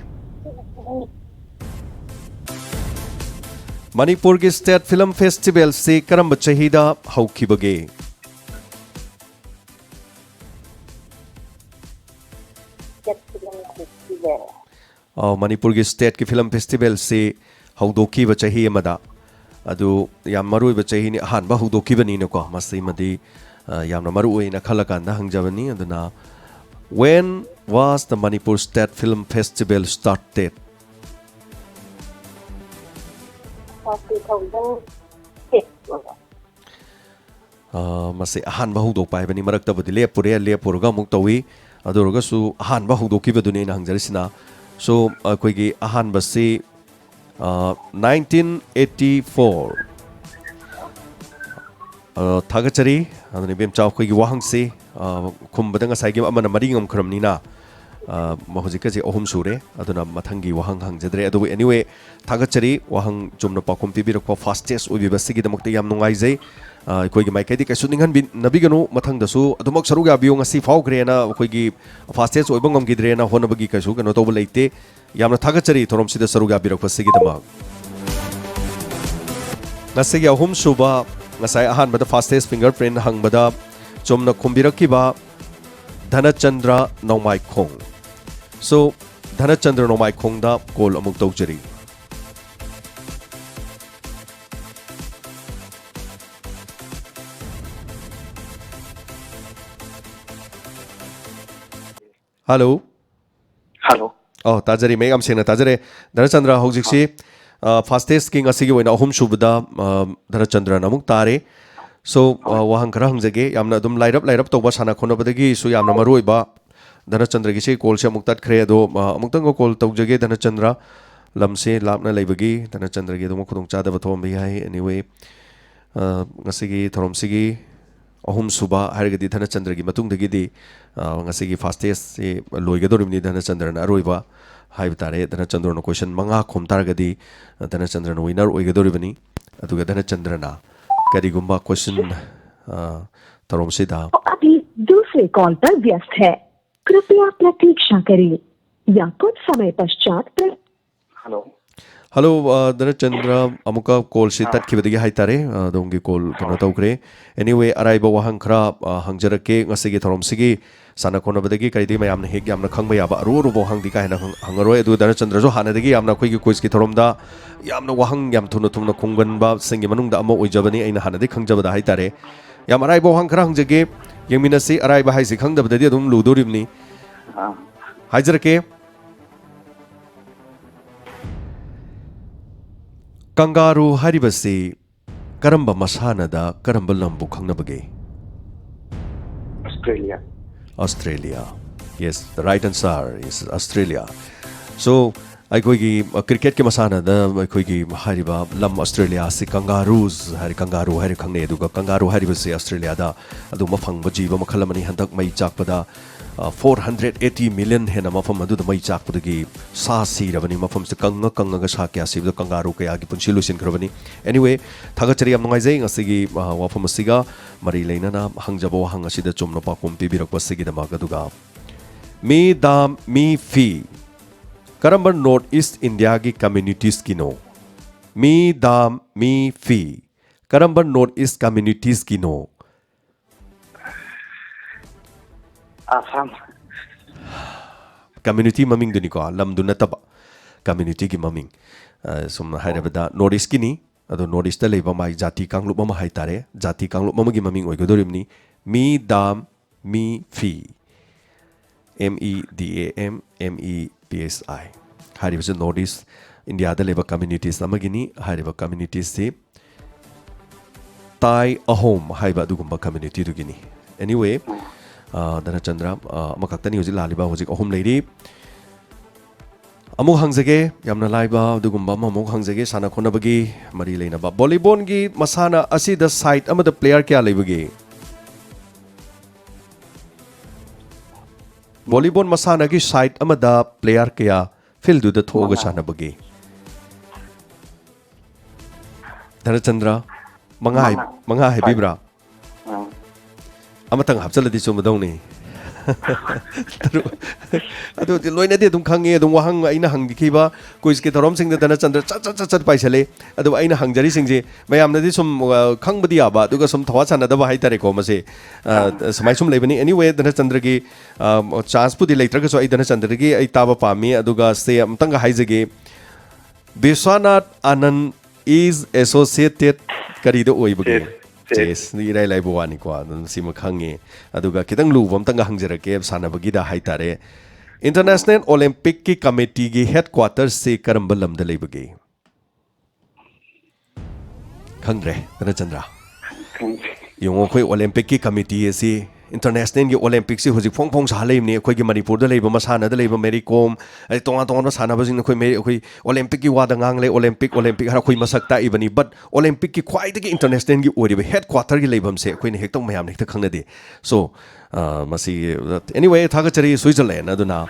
ꯃꯅꯤꯄꯨꯔꯒꯤ ꯁ꯭ꯇꯦꯠ ꯐꯤꯂꯝ ꯐꯦꯁꯇꯤꯚꯦꯜꯁꯤ ꯀꯔꯝꯕ ꯆꯍꯤꯗ ꯍꯧꯈꯤꯕꯒꯦ? State film festival. ꯑ, ꯃꯅꯤꯄꯨꯔꯒꯤ ꯁ꯭ꯇꯦꯠꯀꯤ ꯐꯤꯂꯝ ꯐꯦꯁꯇꯤꯚꯦꯜꯁꯤ ꯍꯧꯗꯣꯛꯈꯤꯕ ꯆꯍꯤ ꯑꯃꯗ, ꯑꯗꯨ ꯌꯥꯝ ꯃꯔꯨ ꯑꯣꯏꯕ ꯆꯍꯤꯅꯤ, ꯑꯍꯥꯟꯕ ꯍꯧꯗꯣꯛꯈꯤꯕꯅꯤꯅꯀꯣ, ꯃꯁꯤꯃꯗꯤ, ꯑ, ꯌꯥꯝꯅ ꯃꯔꯨ ꯑꯣꯏꯅ ꯈꯜꯂꯀꯥꯟꯗ ꯍꯪꯖꯕꯅꯤ꯫ ꯑꯗꯨꯅ, when was the Manipur State Film Festival started? Two thousand six ꯑꯣꯏꯕ꯫ ꯑ, ꯃꯁꯤ ꯑꯍꯥꯟꯕ ꯍꯧꯗꯣꯛꯄ ꯍꯥꯏꯕꯅꯤ꯫ ꯃꯔꯛꯇꯕꯨꯗꯤ ꯂꯦꯞꯄꯨꯔꯦ, ꯂꯦꯞꯄꯨꯔꯒ ꯑꯃꯨꯛ ꯇꯧꯏ꯫ ꯑꯗꯨ ꯑꯣꯏꯔꯒꯁꯨ ꯑꯍꯥꯟꯕ ꯍꯧꯗꯣꯛꯈꯤꯕꯗꯨꯅꯤ ꯑꯩꯅ ꯍꯪꯖꯔꯤꯁꯤꯅ꯫ So, ꯑꯩꯈꯣꯏꯒꯤ ꯑꯍꯥꯟꯕꯁꯤ, ꯑ, nineteen eighty four꯫ ꯑ, ꯊꯥꯒꯠꯆꯔꯤ꯫ ꯑꯗꯨꯅ ꯏꯕꯦꯝꯆꯥ, ꯑꯩꯈꯣꯏꯒꯤ ꯋꯥꯍꯪꯁꯤ, ꯑ, ꯈꯨꯝꯕꯗ ꯉꯁꯥꯏꯒꯤ ꯑꯃꯅ ꯃꯔꯤ ꯉꯝꯈ꯭ꯔꯕꯅꯤꯅ, ꯑ, ꯃ-, ꯍꯧꯖꯤꯛꯀꯁꯦ ꯑꯍꯨꯝ ꯁꯨꯔꯦ꯫ ꯑꯗꯨꯅ ꯃꯊꯪꯒꯤ ꯋꯥꯍꯪ ꯍꯪꯖꯗ꯭ꯔꯦ꯫ ꯑꯗꯨꯕꯨ anyway, ꯊꯥꯒꯠꯆꯔꯤ꯫ ꯋꯥꯍꯪ ꯆꯨꯝꯅ ꯄꯥꯎꯈꯨꯝ ꯄꯤꯕꯤꯔꯛꯄ fastest ꯑꯣꯏꯕꯤꯕꯁꯤꯒꯤꯗꯃꯛꯇ ꯌꯥꯝ ꯅꯨꯡꯉꯥꯏꯖꯩ꯫ ꯑ, ꯑꯩꯈꯣꯏꯒꯤ ꯃꯥꯏꯀꯩꯗꯤ ꯀꯩꯁꯨ ꯅꯤꯡꯍꯟꯕꯤꯅꯕꯤꯒꯅꯨ꯫ ꯃꯊꯪꯗꯁꯨ ꯑꯗꯨꯃꯛ ꯁꯔꯨꯛ ꯌꯥꯕꯤꯌꯨ꯫ ꯉꯁꯤ ꯐꯥꯎꯈ꯭ꯔꯦꯅ, ꯑꯩꯈꯣꯏꯒꯤ fastest ꯑꯣꯏꯕ ꯉꯝꯈꯤꯗ꯭ꯔꯦꯅ ꯍꯣꯠꯅꯕꯒꯤ ꯀꯩꯁꯨ ꯀꯩꯅꯣ ꯇꯧꯕ ꯂꯩꯇꯦ꯫ ꯌꯥꯝꯅ ꯊꯥꯒꯠꯆꯔꯤ ꯊꯧꯔꯝꯁꯤꯗ ꯁꯔꯨꯛ ꯌꯥꯕꯤꯔꯛꯄꯁꯤꯒꯤꯗꯃꯛ꯫ ꯉꯁꯤꯒꯤ ꯑꯍꯨꯝꯁꯨꯕ, ꯉꯁꯥꯏ ꯑꯍꯥꯟꯕꯗ fastest finger print ꯍꯪꯕꯗ ꯆꯨꯝꯅ ꯈꯨꯝꯕꯤꯔꯛꯈꯤꯕ ꯙꯅꯆꯟꯗ꯭ꯔ ꯅꯣꯡꯃꯥꯏꯈꯣꯡ꯫ So, ꯙꯅꯆꯟꯗ꯭ꯔ ꯅꯣꯡꯃꯥꯏꯈꯣꯡꯗ call ꯑꯃꯨꯛ ꯇꯧꯖꯔꯤ꯫ Hello꯫ Hello꯫ ꯑꯣ, ꯇꯥꯖꯔꯤ, ꯃꯌꯦꯛ ꯌꯥꯝ ꯁꯦꯡꯅ ꯇꯥꯖꯔꯦ꯫ ꯙꯅꯆꯟꯗ꯭ꯔ, ꯍꯧꯖꯤꯛꯁꯤ, ꯑ, fastest ꯀꯤ ꯉꯁꯤꯒꯤ ꯑꯣꯏꯅ ꯑꯍꯨꯝꯁꯨꯕꯗ, ꯑ, ꯙꯅꯆꯟꯗ꯭ꯔꯅ ꯑꯃꯨꯛ ꯇꯥꯔꯦ꯫ So, ꯑ, ꯋꯥꯍꯪ ꯈꯔ ꯍꯪꯖꯒꯦ꯫ ꯌꯥꯝꯅ ꯑꯗꯨꯝ ꯂꯥꯏꯔꯞ ꯂꯥꯏꯔꯞ ꯇꯧꯕ, ꯁꯥꯟꯅ ꯈꯣꯠꯅꯕꯗꯒꯤꯁꯨ ꯌꯥꯝꯅ ꯃꯔꯨ ꯑꯣꯏꯕ꯫ ꯙꯅꯆꯟꯗ꯭ꯔꯒꯤꯁꯤ call ꯁꯦ ꯑꯃꯨꯛ ꯇꯠꯈ꯭ꯔꯦ, ꯑꯗꯣ, ꯑ, ꯑꯃꯨꯛꯇꯪꯒ call ꯇꯧꯖꯒꯦ ꯙꯅꯆꯟꯗ꯭ꯔ꯫ ꯂꯝꯁꯦ ꯂꯥꯞꯅ ꯂꯩꯕꯒꯤ ꯙꯅꯆꯟꯗ꯭ꯔꯒꯤ ꯑꯗꯨꯝ ꯈꯨꯗꯣꯡꯆꯥꯗꯕ ꯊꯣꯛꯑꯝꯕ ꯌꯥꯏ꯫ Anyway, ꯑ, ꯉꯁꯤꯒꯤ ꯊꯧꯔꯝꯁꯤꯒꯤ ꯑꯍꯨꯝꯁꯨꯕ ꯍꯥꯏꯔꯒꯗꯤ ꯙꯅꯆꯟꯗ꯭ꯔꯒꯤ ꯃꯇꯨꯡꯗꯒꯤꯗꯤ, ꯑ, ꯉꯁꯤꯒꯤ fastest ꯁꯤ ꯂꯣꯏꯒꯗꯧꯔꯤꯕꯅꯤ꯫ ꯙꯅꯆꯟꯗ꯭ꯔꯅ ꯑꯔꯣꯏꯕ ꯍꯥꯏꯕ ꯇꯥꯔꯦ꯫ ꯙꯅꯆꯟꯗ꯭ꯔꯅ question ꯃꯉꯥ ꯈꯨꯝ ꯇꯥꯔꯒꯗꯤ, ꯑ, ꯙꯅꯆꯟꯗ꯭ꯔꯅ winner ꯑꯣꯏꯒꯗꯧꯔꯤꯕꯅꯤ꯫ ꯑꯗꯨꯒ ꯙꯅꯆꯟꯗ꯭ꯔꯅ ꯀꯔꯤꯒꯨꯝꯕ question, ꯑ, ꯊꯧꯔꯝꯁꯤꯗ ꯑꯣ, ꯑꯚꯤ ꯗꯨꯁꯔꯦ call ꯄꯔ ꯕ꯭ꯌꯁꯠ ꯍꯥꯏ꯫ ꯀ꯭ꯔꯤꯄꯌꯥ ꯄ꯭ꯔꯇꯤꯛꯁꯥ ꯀꯔꯤꯌꯦ꯫ या कुछ समय पश्चात प्र- हेलो। हेलो, अ, धनचंद्र, ꯑꯃꯨꯛꯀ ꯀꯣꯜꯁꯤ ꯑꯥ꯫ ꯇꯠꯈꯤꯕꯗꯒꯤ ꯍꯥꯏꯇꯥꯔꯦ, ꯑ, ꯑꯗꯣꯝꯒꯤ ꯀꯣꯜ ꯀꯩꯅꯣ ꯑꯥ꯫ ꯇꯧꯈ꯭ꯔꯦ꯫ Anyway, ꯑꯔꯥꯏꯕ ꯋꯥꯍꯪ ꯈꯔ, ꯑ, ꯍꯪꯖꯔꯛꯀꯦ꯫ ꯉꯁꯤꯒꯤ ꯊꯧꯔꯝꯁꯤꯒꯤ ꯁꯥꯟꯅ ꯈꯣꯠꯅꯕꯗꯒꯤ ꯀꯔꯤꯗꯒꯤ ꯃꯌꯥꯝꯅ ꯍꯦꯛ ꯌꯥꯝꯅ ꯈꯪꯕ ꯌꯥꯕ ꯑꯔꯨ ꯑꯔꯨꯕ ꯋꯥꯍꯪꯗꯤ ꯀꯥ ꯍꯦꯟꯅ ꯍꯪ-, ꯍꯪꯉꯔꯣꯏ꯫ ꯑꯗꯨ ꯙꯅꯆꯟꯗ꯭ꯔꯁꯨ ꯍꯥꯟꯅꯗꯒꯤ ꯌꯥꯝꯅ ꯑꯩꯈꯣꯏꯒꯤ ꯀ꯭ꯋꯤꯖꯀꯤ ꯊꯧꯔꯝꯗ ꯌꯥꯝꯅ ꯋꯥꯍꯪ ꯌꯥꯝ ꯊꯨꯅ ꯊꯨꯅ ꯈꯨꯝꯒꯟꯕꯁꯤꯡꯒꯤ ꯃꯅꯨꯡꯗ ꯑꯃ ꯑꯣꯏꯖꯕꯅꯤ, ꯑꯩꯅ ꯍꯥꯟꯅꯗꯒꯤ ꯈꯪꯖꯕꯗ ꯍꯥꯏꯇꯥꯔꯦ꯫ ꯌꯥꯝ ꯑꯔꯥꯏꯕ ꯋꯥꯍꯪ ꯈꯔ ꯍꯪꯖꯒꯦ, ꯌꯦꯡꯃꯤꯟꯅꯁꯤ꯫ ꯑꯔꯥꯏꯕ ꯍꯥꯏꯁꯤ ꯈꯪꯗꯕꯗꯗꯤ ꯑꯗꯨꯝ ꯂꯨꯗꯣꯔꯤꯕꯅꯤ꯫ ꯑꯥ꯫ ꯍꯥꯏꯖꯔꯛꯀꯦ꯫ ꯀꯪꯒꯥꯔꯨ ꯍꯥꯏꯔꯤꯕꯁꯤ ꯀꯔꯝꯕ ꯃꯁꯥꯟꯅꯗ, ꯀꯔꯝꯕ ꯂꯝꯕꯨ ꯈꯪꯅꯕꯒꯦ? Australia. Australia. Yes, the right answer is Australia. So, ꯑꯩꯈꯣꯏꯒꯤ, ꯑ, ꯀ꯭ꯔꯤꯀꯦꯠꯀꯤ ꯃꯁꯥꯟꯅꯗ ꯑꯩꯈꯣꯏꯒꯤ ꯍꯥꯏꯔꯤꯕ ꯂꯝ ꯑꯁꯇ꯭ꯔꯦꯂꯤꯌꯥ ꯑꯁꯤ ꯀꯪꯒꯥꯔꯨꯁ ꯍꯥꯏꯔ, ꯀꯪꯒꯥꯔꯨ ꯍꯥꯏꯔ ꯈꯪꯅꯩ꯫ ꯑꯗꯨꯒ ꯀꯪꯒꯥꯔꯨ ꯍꯥꯏꯔꯤꯕꯁꯤ ꯑꯁꯇ꯭ꯔꯦꯂꯤꯌꯥꯗ ꯑꯗꯨꯒꯨꯝꯕ ꯐꯪꯕ ꯖꯤꯕ ꯃꯈꯜ ꯑꯃꯅꯤ꯫ ꯍꯟꯗꯛ ꯃꯩ ꯆꯥꯛꯄꯗ, ꯑ, four hundred eighty million ꯍꯦꯟꯅ ꯃꯐꯝ ꯑꯗꯨꯗ ꯃꯩ ꯆꯥꯛꯄꯗꯒꯤ ꯁꯥ ꯁꯤꯔꯕꯅꯤ꯫ ꯃꯐꯝꯁꯤ ꯀꯪꯉ ꯀꯪꯉꯒ ꯁꯥ ꯀꯌꯥ ꯁꯤꯕꯗ ꯀꯪꯒꯥꯔꯨ ꯀꯌꯥꯒꯤ ꯄꯨꯟꯁꯤ ꯂꯣꯏꯁꯤꯟꯈ꯭ꯔꯕꯅꯤ꯫ Anyway, ꯊꯥꯒꯠꯆꯔꯤ, ꯌꯥꯝ ꯅꯨꯡꯉꯥꯏꯖꯩ꯫ ꯉꯁꯤꯒꯤ, ꯑ, ꯋꯥꯐꯝ ꯑꯁꯤꯒ ꯃꯔꯤ ꯂꯩꯅꯅ ꯍꯪꯖꯕ ꯋꯥꯍꯪ ꯑꯁꯤꯗ ꯆꯨꯝꯅ ꯄꯥꯎꯈꯨꯝ ꯄꯤꯕꯤꯔꯛꯄ ꯑꯁꯤꯒꯤꯗꯃꯛ꯫ ꯑꯗꯨꯒ ꯃꯤ ꯗꯥꯝ ꯃꯤ ꯐꯤ ꯀꯔꯝꯕ North East Indiaꯒꯤ communitiesꯀꯤꯅꯣ? ꯃꯤ ꯗꯥꯝ ꯃꯤ ꯐꯤ ꯀꯔꯝꯕ North East communitiesꯀꯤꯅꯣ? ꯑꯁꯥꯝ꯫ Community ꯃꯃꯤꯡꯗꯨꯅꯤꯀꯣ, ꯂꯝꯗꯨ ꯅꯠꯇꯕ, communityꯒꯤ ꯃꯃꯤꯡ꯫ ꯑ, ꯁꯨꯝ ꯍꯥꯏꯔꯕꯗ North Eastꯀꯤꯅꯤ, ꯑꯗꯣ North Eastꯇ ꯂꯩꯕ ꯃꯥꯒꯤ ꯖꯥꯇꯤ ꯀꯥꯡꯂꯨꯞ ꯑꯃ ꯍꯥꯏꯇꯥꯔꯦ, ꯖꯥꯇꯤ ꯀꯥꯡꯂꯨꯞ ꯑꯃꯒꯤ ꯃꯃꯤꯡ ꯑꯣꯏꯒꯗꯧꯔꯤꯕꯅꯤ꯫ ꯃꯤ dam me fee. M E D A M, M E P S I꯫ ꯍꯥꯏꯔꯤꯕꯁꯤ North East Indiaꯗ ꯂꯩꯕ communities ꯑꯃꯒꯤꯅꯤ꯫ ꯍꯥꯏꯔꯤꯕ communitiesꯁꯤ ꯇꯥꯏ ꯑꯍꯣꯝ ꯍꯥꯏꯕ ꯑꯗꯨꯒꯨꯝꯕ communityꯗꯨꯒꯤꯅꯤ꯫ Anyway, ꯑ, ꯙꯅꯆꯟꯗ꯭ꯔ, ꯑ, ꯑꯃꯈꯛꯇꯅꯤ ꯍꯧꯖꯤꯛ ꯂꯥꯜꯂꯤꯕ, ꯍꯧꯖꯤꯛ ꯑꯍꯨꯝ ꯂꯩꯔꯤ꯫ ꯑꯃꯨꯛ ꯍꯪꯖꯒꯦ, ꯌꯥꯝꯅ ꯂꯥꯏꯕ ꯑꯗꯨꯒꯨꯝꯕ ꯑꯃꯃꯨꯛ ꯍꯪꯖꯒꯦ, ꯁꯥꯟꯅ ꯈꯣꯠꯅꯕꯒꯤ ꯃꯔꯤ ꯂꯩꯅꯕ꯫ Volleyballꯒꯤ ꯃꯁꯥꯟꯅ ꯑꯁꯤꯗ side ꯑꯃꯗ player ꯀꯌꯥ ꯂꯩꯕꯒꯦ? Volleyball ꯃꯁꯥꯟꯅꯒꯤ side ꯑꯃꯗ player ꯀꯌꯥ fieldꯗꯨꯗ ꯊꯣꯛꯑꯒ ꯃꯉꯥ꯫ ꯁꯥꯟꯅꯕꯒꯦ? ꯙꯅꯆꯟꯗ꯭ꯔ, ꯃꯉꯥ ꯍꯥꯏ-, ꯃꯉꯥ꯫ ꯃꯉꯥ ꯍꯥꯏꯕꯤꯕ꯭ꯔꯥ? ꯑꯥ꯫ ꯑꯃꯇꯪ ꯍꯥꯞꯆꯜꯂꯗꯤ ꯆꯨꯝꯃꯗꯧꯅꯤ꯫ ꯇꯔꯨꯛ꯫ ꯑꯗꯨꯗꯤ ꯂꯣꯏꯅꯗꯤ ꯑꯗꯨꯝ ꯈꯪꯉꯦ, ꯑꯗꯨꯝ ꯋꯥꯍꯪ ꯑꯩꯅ ꯍꯪꯈꯤꯕ ꯀꯨꯏꯁꯀꯤ ꯊꯧꯔꯝꯁꯤꯡꯗ ꯙꯅꯆꯟꯗ꯭ꯔ ꯆꯠ ꯆꯠ ꯆꯠ ꯆꯠ ꯄꯥꯏꯁꯜꯂꯦ꯫ ꯑꯗꯨꯕꯨ ꯑꯩꯅ ꯍꯪꯖꯔꯤꯁꯤꯡꯁꯦ ꯃꯌꯥꯝꯅꯗꯤ ꯁꯨꯝ, ꯑ, ꯈꯪꯕꯗꯤ ꯌꯥꯕ, ꯑꯗꯨꯒ ꯁꯨꯝ ꯊꯋꯥ ꯁꯥꯟꯅꯗꯕ ꯍꯥꯏꯇꯥꯔꯦꯀꯣ ꯃꯁꯦ꯫ ꯑ, ꯁꯨꯃꯥꯏ ꯁꯨꯝ ꯂꯩꯕꯅꯤ꯫ Anyway, ꯙꯅꯆꯟꯗ꯭ꯔꯒꯤ, ꯑ, ꯆꯥꯟꯁꯄꯨꯗꯤ ꯂꯩꯇ꯭ꯔꯒꯁꯨ ꯑꯩ ꯙꯅꯆꯟꯗ꯭ꯔꯒꯤ ꯑꯩ ꯇꯥꯕ ꯄꯥꯝꯃꯤ꯫ ꯑꯗꯨꯒ ꯁꯦ ꯑꯃꯨꯛꯇꯪꯒ ꯍꯥꯏꯖꯒꯦ, ꯕꯤꯁ꯭ꯋꯥꯅꯥꯊ ꯑꯅꯟ is associated ꯀꯔꯤꯗ ꯑꯣꯏꯕꯒꯦ? Chess, chess꯫ Chess꯫ ꯏꯔꯥꯏ ꯂꯥꯏꯕ ꯋꯥꯅꯤꯀꯣ, ꯑꯗꯨꯝ ꯁꯤꯃ ꯈꯪꯉꯦ꯫ ꯑꯗꯨꯒ ꯈꯤꯇꯪ ꯂꯨꯕ ꯑꯝꯇꯪꯒ ꯍꯪꯖꯔꯛꯀꯦ ꯁꯥꯟꯅꯕꯒꯤꯗ ꯍꯥꯏꯇꯥꯔꯦ꯫ International Olympicꯀꯤ committeeꯒꯤ headquarterꯁꯤ ꯀꯔꯝꯕ ꯂꯝꯗ ꯂꯩꯕꯒꯦ? ꯈꯪꯗ꯭ꯔꯦ, ꯙꯅꯆꯟꯗ꯭ꯔ? ꯈꯪꯗꯦ꯫ ꯌꯦꯡꯉꯣ, ꯑꯩꯈꯣꯏ Olympicꯀꯤ committee ꯑꯁꯤ, Internationalꯒꯤ Olympicꯁꯤ ꯍꯧꯖꯤꯛ ꯐꯣꯡ ꯐꯣꯡ ꯁꯥ ꯂꯩꯕꯅꯤ꯫ ꯑꯩꯈꯣꯏꯒꯤ ꯃꯅꯤꯄꯨꯔꯗ ꯂꯩꯕ ꯃꯁꯥꯟꯅꯗ ꯂꯩꯕ ꯃꯦꯔꯤ ꯀꯣꯝ, ꯑꯗꯩ ꯇꯣꯉꯥꯟ ꯇꯣꯉꯥꯟꯕ ꯁꯥꯟꯅꯕꯁꯤꯡ, ꯑꯩꯈꯣꯏ ꯃꯦꯔꯤ-, ꯑꯩꯈꯣꯏ Olympicꯀꯤ ꯋꯥꯗ ꯉꯥꯡ ꯂꯩ, Olympic, Olympic ꯍꯥꯏꯔ ꯑꯩꯈꯣꯏ ꯃꯁꯛ ꯇꯥꯛꯏꯕꯅꯤ꯫ But Olympicꯀꯤ ꯈ꯭ꯋꯥꯏꯗꯒꯤ Internationalꯒꯤ ꯑꯣꯏꯔꯤꯕ headquarterꯒꯤ ꯂꯩꯐꯝꯁꯦ ꯑꯩꯈꯣꯏꯅ ꯍꯦꯛꯇ ꯃꯌꯥꯝꯅ ꯍꯦꯛꯇ ꯈꯪꯅꯗꯦ꯫ So, ꯑ, ꯃꯁꯤꯒꯤ, anyway, ꯊꯥꯒꯠꯆꯔꯤ Switzerland꯫ ꯑꯗꯨꯅ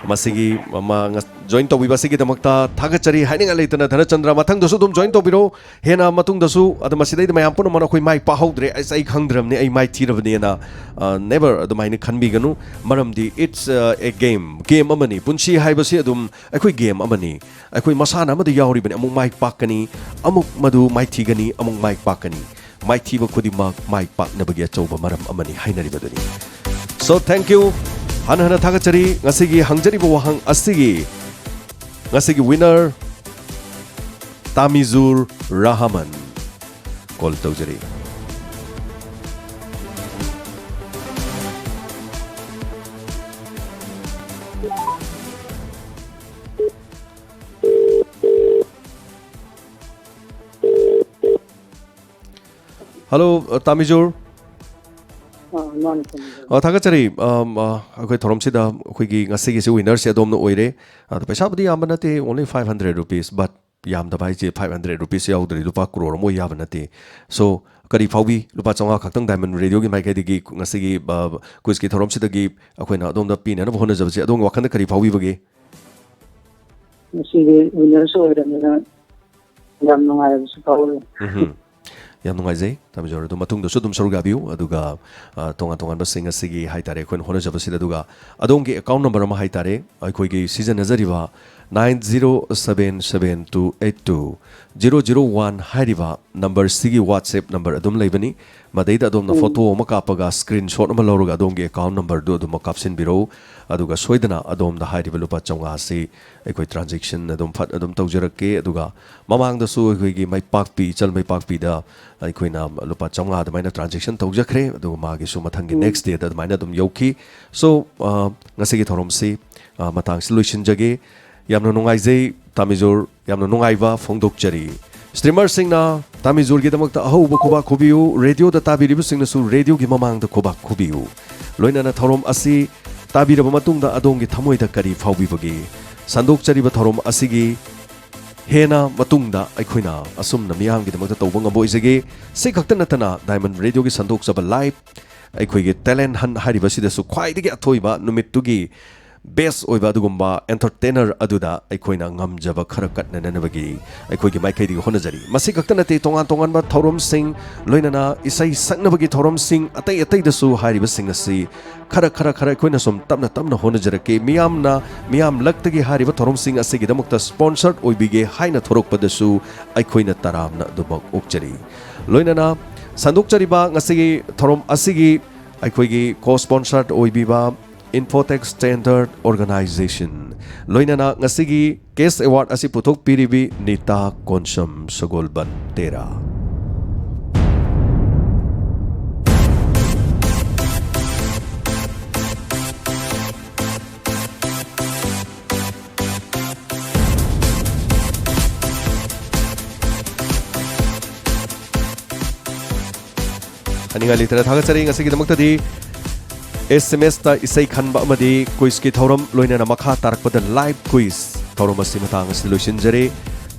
ꯃꯁꯤꯒꯤ ꯃ-, ꯉ-, join ꯇꯧꯕꯤꯕ ꯑꯁꯤꯒꯤꯗꯃꯛꯇ ꯊꯥꯒꯠꯆꯔꯤ ꯍꯥꯏꯅꯤꯡꯉꯥꯏ ꯂꯩꯇꯅ, ꯙꯅꯆꯟꯗ꯭ꯔ, ꯃꯊꯪꯗꯁꯨ ꯑꯗꯨꯝ join ꯇꯧꯕꯤꯔꯣ꯫ ꯍꯦꯟꯅ ꯃꯇꯨꯡꯗꯁꯨ, ꯑꯗ ꯃꯁꯤꯗꯩꯗ ꯃꯌꯥꯝ ꯄꯨꯝꯅꯃꯛꯅ ꯑꯩꯈꯣꯏ ꯃꯥꯏ ꯄꯥꯛꯍꯧꯗ꯭ꯔꯦ, ꯑꯁ, ꯑꯩ ꯈꯪꯗ꯭ꯔꯕꯅꯤ, ꯑꯩ ꯃꯥꯏ ꯊꯤꯔꯕꯅꯤꯅ, ꯑ, never ꯑꯗꯨꯃꯥꯏꯅ ꯈꯟꯕꯤꯒꯅꯨ꯫ ꯃꯔꯝꯗꯤ it's, ꯑ, a game, game ꯑꯃꯅꯤ꯫ ꯄꯨꯟꯁꯤ ꯍꯥꯏꯕꯁꯤ ꯑꯗꯨꯝ ꯑꯩꯈꯣꯏ game ꯑꯃꯅꯤ꯫ ꯑꯩꯈꯣꯏ ꯃꯁꯥꯟꯅ ꯑꯃꯗ ꯌꯥꯎꯔꯤꯕꯅꯤ꯫ ꯑꯃꯨꯛ ꯃꯥꯏ ꯄꯥꯛꯀꯅꯤ, ꯑꯃꯨꯛ ꯃꯗꯨ ꯃꯥꯏꯊꯤꯒꯅꯤ, ꯑꯃꯨꯛ ꯃꯥꯏ ꯄꯥꯛꯀꯅꯤ꯫ ꯃꯥꯏꯊꯤꯕ ꯈꯨꯗꯤꯡꯃꯛ ꯃꯥꯏ ꯄꯥꯛꯅꯕꯒꯤ ꯑꯆꯧꯕ ꯃꯔꯝ ꯑꯃꯅꯤ ꯍꯥꯏꯅꯔꯤꯕꯗꯨꯅꯤ꯫ So, thank you꯫ ꯍꯟꯅ ꯍꯟꯅ ꯊꯥꯒꯠꯆꯔꯤ꯫ ꯉꯁꯤꯒꯤ ꯍꯪꯖꯔꯤꯕ ꯋꯥꯍꯪ ꯑꯁꯤꯒꯤ ꯉꯁꯤꯒꯤ winner ꯇꯥꯃꯤꯖꯨꯔ ꯔꯍꯃꯟ꯫ Call ꯇꯧꯖꯔꯤ꯫ Hello, ꯑ, ꯇꯥꯃꯤꯖꯨꯔ꯫ ꯑ, ꯃꯥꯅꯤ, ꯇꯥꯃꯤꯖꯨꯔ꯫ ꯑ, ꯊꯥꯒꯠꯆꯔꯤ꯫ ꯑꯝ, ꯑ, ꯑꯩꯈꯣꯏ ꯊꯧꯔꯝꯁꯤꯗ ꯑꯩꯈꯣꯏꯒꯤ ꯉꯁꯤꯒꯤꯁꯤ winnerꯁꯦ ꯑꯗꯣꯝꯅ ꯑꯣꯏꯔꯦ꯫ ꯑꯗꯣ ꯄꯩꯁꯥꯕꯨꯗꯤ ꯌꯥꯝꯕ ꯅꯠꯇꯦ, only five hundred rupees, but ꯌꯥꯝꯗꯕ ꯍꯥꯏꯁꯦ five hundred rupees ꯌꯥꯎꯗ꯭ꯔꯗꯤ ꯂꯨꯄꯥ ꯀ꯭ꯔꯣꯔ ꯑꯃ ꯑꯣꯏ ꯌꯥꯕ ꯅꯠꯇꯦ꯫ So, ꯀꯔꯤ ꯐꯥꯎꯕꯤ? ꯂꯨꯄꯥ ꯆꯥꯝꯃꯉꯥ ꯈꯛꯇꯪ Diamond Radioꯒꯤ ꯃꯥꯏꯀꯩꯗꯒꯤ ꯉꯁꯤꯒꯤ, ꯑ, quizꯀꯤ ꯊꯧꯔꯝꯁꯤꯗꯒꯤ ꯑꯩꯈꯣꯏꯅ ꯑꯗꯣꯝꯗ ꯄꯤꯅꯅꯕ ꯍꯣꯠꯅꯖꯕꯁꯦ ꯑꯗꯣꯝꯒꯤ ꯋꯥꯈꯜꯗ ꯀꯔꯤ ꯐꯥꯎꯕꯤꯕꯒꯦ? ꯉꯁꯤꯗꯤ winnerꯁꯨ ꯑꯣꯏꯔꯕꯅꯤꯅ ꯌꯥꯝ ꯅꯨꯡꯉꯥꯏꯕꯁꯨ ꯐꯥꯎꯋꯤ꯫ ꯎꯝꯍꯨꯝ꯫ ꯌꯥꯝ ꯅꯨꯡꯉꯥꯏꯖꯩ꯫ ꯇꯥꯃꯤꯖꯣꯔ ꯑꯗꯨ ꯃꯇꯨꯡꯗꯁꯨ ꯑꯗꯨꯝ ꯁꯔꯨꯛ ꯌꯥꯕꯤꯌꯨ꯫ ꯑꯗꯨꯒ, ꯑ, ꯇꯣꯉꯥꯟ ꯇꯣꯉꯥꯟꯕꯁꯤꯡ ꯑꯁꯤꯒꯤ ꯍꯥꯏ ꯇꯥꯔꯦ, ꯑꯩꯈꯣꯏꯅ ꯍꯣꯠꯅꯖꯕꯁꯤꯗ, ꯑꯗꯨꯒ ꯑꯗꯣꯝꯒꯤ ꯑꯦꯀꯥꯎꯟ ꯅꯝꯕꯔ ꯑꯃ ꯍꯥꯏ ꯇꯥꯔꯦ, ꯑꯩꯈꯣꯏꯒꯤ ꯁꯤꯖꯤꯟꯅꯖꯔꯤꯕ nine zero seven seven two eight two zero zero one ꯍꯥꯏꯔꯤꯕ ꯅꯝꯕꯔꯁꯤꯒꯤ WhatsApp ꯅꯝꯕꯔ ꯑꯗꯨꯝ ꯂꯩꯕꯅꯤ꯫ ꯃꯗꯩꯗ ꯑꯗꯣꯝꯅ ꯎꯝ꯫ ꯐꯣꯇꯣ ꯑꯃ ꯀꯥꯞꯄꯒ, ꯁ꯭ꯀ꯭ꯔꯤꯟ ꯁꯣꯠ ꯑꯃ ꯂꯧꯔꯒ, ꯑꯗꯣꯝꯒꯤ ꯑꯦꯀꯥꯎꯟ ꯅꯝꯕꯔꯗꯨ ꯑꯗꯨꯃꯛ ꯀꯥꯞꯁꯤꯟꯕꯤꯔꯛꯎ꯫ ꯑꯗꯨꯒ ꯁꯣꯏꯗꯅ ꯑꯗꯣꯝꯗ ꯍꯥꯏꯔꯤꯕ ꯂꯨꯄꯥ ꯆꯥꯝꯃꯉꯥ ꯑꯁꯤ ꯑꯩꯈꯣꯏ ꯇ꯭ꯔꯥꯟꯖꯦꯛꯁꯟ ꯑꯗꯨꯝ ꯐꯠ ꯑꯗꯨꯝ ꯇꯧꯖꯔꯛꯀꯦ꯫ ꯑꯗꯨꯒ ꯃꯃꯥꯡꯗꯁꯨ ꯑꯩꯈꯣꯏꯒꯤ ꯃꯩꯄꯥꯛꯄꯤ, ꯏꯆꯜ ꯃꯩꯄꯥꯛꯄꯤꯗ ꯑꯩꯈꯣꯏꯅ ꯂꯨꯄꯥ ꯆꯥꯝꯃꯉꯥ ꯑꯗꯨꯃꯥꯏꯅ ꯇ꯭ꯔꯥꯟꯖꯦꯛꯁꯟ ꯇꯧꯖꯈ꯭ꯔꯦ꯫ ꯑꯗꯨꯒ ꯃꯥꯒꯤꯁꯨ ꯃꯊꯪꯒꯤ ꯎꯝ꯫ ꯅꯦꯛꯁ ꯗꯦꯗ ꯑꯗꯨꯃꯥꯏꯅ ꯑꯗꯨꯝ ꯌꯧꯈꯤ꯫ ꯁꯣ, ꯑ, ꯉꯁꯤꯒꯤ ꯊꯧꯔꯝꯁꯤ, ꯑ, ꯃꯇꯥꯡꯁꯤ ꯂꯣꯏꯁꯤꯟꯖꯒꯦ꯫ ꯌꯥꯝꯅ ꯅꯨꯡꯉꯥꯏꯖꯩ, ꯇꯥꯃꯤꯖꯣꯔ, ꯌꯥꯝꯅ ꯅꯨꯡꯉꯥꯏꯕ ꯐꯣꯡꯗꯣꯛꯆꯔꯤ꯫ ꯁ꯭ꯇ꯭ꯔꯤꯃꯔꯁꯤꯡꯅ ꯇꯥꯃꯤꯖꯣꯔꯒꯤꯗꯃꯛꯇ ꯑꯍꯧꯕ ꯈꯨꯕꯥꯛ ꯈꯨꯕꯤꯌꯨ, ꯔꯦꯗꯤꯑꯣꯗ ꯇꯥꯕꯤꯔꯤꯕꯁꯤꯡꯅꯁꯨ ꯔꯦꯗꯤꯑꯣꯒꯤ ꯃꯃꯥꯡꯗ ꯈꯨꯕꯥꯛ ꯈꯨꯕꯤꯌꯨ꯫ ꯂꯣꯏꯅꯅ ꯊꯧꯔꯝ ꯑꯁꯤ ꯇꯥꯕꯤꯔꯕ ꯃꯇꯨꯡꯗ ꯑꯗꯣꯝꯒꯤ ꯊꯃꯣꯏꯗ ꯀꯔꯤ ꯐꯥꯎꯕꯤꯕꯒꯦ? ꯁꯟꯗꯣꯛꯆꯔꯤꯕ ꯊꯧꯔꯝ ꯑꯁꯤꯒꯤ ꯍꯦꯟꯅ ꯃꯇꯨꯡꯗ ꯑꯩꯈꯣꯏꯅ ꯑꯁꯨꯝꯅ ꯃꯤꯌꯥꯝꯒꯤꯗꯃꯛꯇ ꯇꯧꯕ ꯉꯝꯕ ꯑꯣꯏꯖꯒꯦ꯫ ꯁꯤ ꯈꯛꯇ ꯅꯠꯇꯅ, ꯗꯥꯏꯃꯟ ꯔꯦꯗꯤꯑꯣꯒꯤ ꯁꯟꯗꯣꯛꯆꯕ ꯂꯥꯏꯚ, ꯑꯩꯈꯣꯏꯒꯤ ꯇꯦꯂꯦꯟ ꯍꯟ ꯍꯥꯏꯔꯤꯕꯁꯤꯗꯁꯨ ꯈ꯭ꯋꯥꯏꯗꯒꯤ ꯑꯊꯣꯏꯕ ꯅꯨꯃꯤꯠꯇꯨꯒꯤ ꯕꯦꯁ ꯑꯣꯏꯕ ꯑꯗꯨꯒꯨꯝꯕ ꯑꯦꯟꯇꯔꯇꯦꯅꯔ ꯑꯗꯨꯗ ꯑꯩꯈꯣꯏꯅ ꯉꯝꯖꯕ ꯈꯔ ꯀꯠꯅꯅꯕꯒꯤ ꯑꯩꯈꯣꯏꯒꯤ ꯃꯥꯏꯀꯩꯗꯒꯤ ꯍꯣꯠꯅꯖꯔꯤ꯫ ꯃꯁꯤ ꯈꯛꯇ ꯅꯠꯇꯦ, ꯇꯣꯉꯥꯟ ꯇꯣꯉꯥꯟꯕ ꯊꯧꯔꯝꯁꯤꯡ, ꯂꯣꯏꯅꯅ ꯏꯁꯩ ꯁꯛꯅꯕꯒꯤ ꯊꯧꯔꯝꯁꯤꯡ, ꯑꯇꯩ ꯑꯇꯩꯗꯁꯨ ꯍꯥꯏꯔꯤꯕꯁꯤꯡ ꯑꯁꯤ ꯈꯔ, ꯈꯔ, ꯈꯔ ꯑꯩꯈꯣꯏꯅ ꯁꯨꯝ ꯇꯞꯅ ꯇꯞꯅ ꯍꯣꯠꯅꯖꯔꯛꯀꯦ꯫ ꯃꯤꯌꯥꯝꯅ, ꯃꯤꯌꯥꯝꯂꯛꯇꯒꯤ ꯍꯥꯏꯔꯤꯕ ꯊꯧꯔꯝꯁꯤꯡ ꯑꯁꯤꯒꯤꯗꯃꯛꯇ ꯁ꯭ꯄꯣꯟꯁꯔ ꯑꯣꯏꯕꯤꯒꯦ ꯍꯥꯏꯅ ꯊꯣꯔꯛꯄꯗꯁꯨ ꯑꯩꯈꯣꯏꯅ ꯇꯔꯥꯝꯅ ꯑꯗꯨꯃꯛ ꯑꯣꯛꯆꯔꯤ꯫ ꯂꯣꯏꯅꯅ ꯁꯟꯗꯣꯛꯆꯔꯤꯕ ꯉꯁꯤꯒꯤ ꯊꯧꯔꯝ ꯑꯁꯤꯒꯤ ꯑꯩꯈꯣꯏꯒꯤ ꯀꯣ ꯁ꯭ꯄꯣꯟꯁꯔ ꯑꯣꯏꯕꯤꯕ Infotech Standard Organization, ꯂꯣꯏꯅꯅ ꯉꯁꯤꯒꯤ ꯀꯦꯁ ꯑꯦꯋꯥꯔꯗ ꯑꯁꯤ ꯄꯨꯊꯣꯛꯄꯤꯔꯤꯕꯤ ꯅꯤꯇꯥ ꯀꯣꯟꯁꯝ ꯁꯒꯣꯜꯕꯟ ꯇꯦꯔꯥ꯫ ꯍꯥꯏꯅꯤꯡꯉꯥꯏ ꯂꯩꯇꯅ ꯊꯥꯒꯠꯆꯔꯤ꯫ ꯉꯁꯤꯒꯤꯗꯃꯛꯇꯗꯤ ꯑꯦꯁ ꯑꯦꯝ ꯑꯦꯁꯇ ꯏꯁꯩ ꯈꯟꯕ ꯑꯃꯗꯤ ꯀ꯭ꯋꯤꯖꯀꯤ ꯊꯧꯔꯝ, ꯂꯣꯏꯅꯅ ꯃꯈꯥ ꯇꯥꯔꯛꯄꯗ ꯂꯥꯏꯚ ꯀ꯭ꯋꯤꯖ ꯊꯧꯔꯝ ꯑꯁꯤ ꯃꯇꯥꯡ ꯑꯁꯤꯗ ꯂꯣꯏꯁꯤꯟꯖꯔꯦ꯫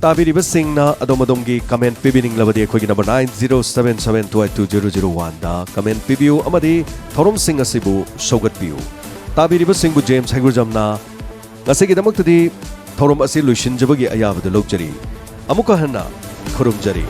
ꯇꯥꯕꯤꯔꯤꯕꯁꯤꯡꯅ ꯑꯗꯣꯝ ꯑꯗꯣꯝꯒꯤ ꯀꯃꯦꯟ ꯄꯤꯕꯤꯅꯤꯡꯂꯕꯗꯤ ꯑꯩꯈꯣꯏꯒꯤ number nine zero seven seven two eight two zero zero one ꯗ ꯀꯃꯦꯟ ꯄꯤꯕꯤꯌꯨ ꯑꯃꯗꯤ ꯊꯧꯔꯝꯁꯤꯡ ꯑꯁꯤꯕꯨ ꯁꯧꯒꯠꯄꯤꯌꯨ꯫ ꯇꯥꯕꯤꯔꯤꯕꯁꯤꯡꯕꯨ ꯖꯦꯝꯁ ꯍꯩꯒ꯭ꯔꯨꯖꯝꯅ ꯉꯁꯤꯒꯤꯗꯃꯛꯇꯗꯤ ꯊꯧꯔꯝ ꯑꯁꯤ ꯂꯣꯏꯁꯤꯟꯖꯕꯒꯤ ꯑꯌꯥꯕꯗꯨ ꯂꯧꯖꯔꯤ꯫ ꯑꯃꯨꯛꯀ ꯍꯟꯅ ꯈꯨꯔꯨꯝꯖꯔꯤ꯫